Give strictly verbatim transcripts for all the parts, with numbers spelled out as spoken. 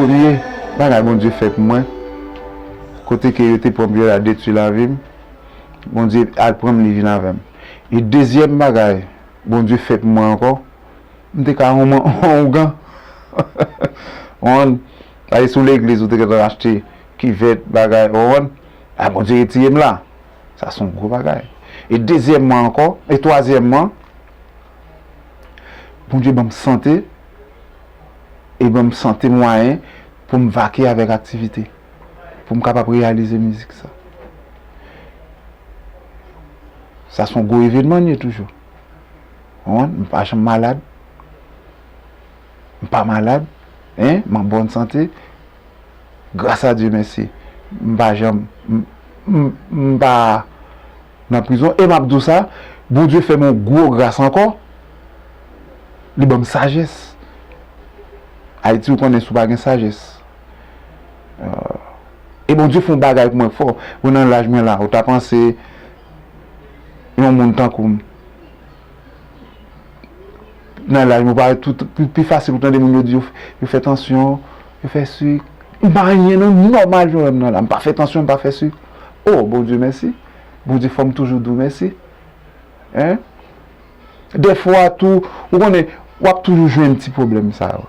Premye bagay Bondye fè pou mwen, kote ke yo te pran m, yo la detwi lavi m, Bondye al pran m, li vin avè m. E dezyèm bagay Bondye fè pou mwen ankò, m te ka yon man-, yon ougan. Ou konprann? Alè sou legliz, ou te gentan achte kivèt, bagay, ou konprann? A, Bondye retire m la. Sa se yon gwo bagay. E dezyèmman ankò, e twazyèmman, Bondye ban m sante, e ban m sante mwayen pou m vake avèk aktivite, pou m kapab reyalize mizik sa. Sa se yon gwo evènman l ye toujou. Ou konprann? M pa janm malad. M pa malad. Hein? M an bòn sante. Gras a Dye, mèsi. M pa janm, m, m, m pa nan prizon. E m ap di w sa, Bondye fè m yon gwo gras ankò. Li ban m sajès. Ayiti, ou konnen, si w pa gen sajès. Euh, e Bondye fè yon bagay pou mwen fò. Ou nan laj mwen la, ou ta panse yon moun tankou m. Nan laj mwen, parèt tou, pi, pi fasil pou tande moun yo di yo, yo fè tansyon, yo fè sik. M pa anyen non, nòmal jan w wè m nan la. M pa fè tansyon, m pa fè sik. Oh, Bondye mèsi. Bondye fè m toujou di w mèsi. Hein? Dèfwa tou, ou konnen, w ap toujou jwenn ti pwoblèm sa yo.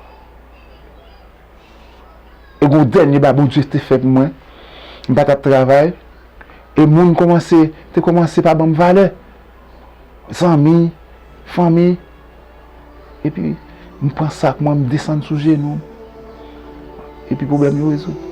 E gon dènye bagay Bondye te fè pou mwen. M pa t ap travay. E moun kòmanse, te kòmanse pa ban m valè. Zanmi, fanmi. Epi, m pran sak mwen, m desann sou jenou m. Epi pwoblèm yo rezoud.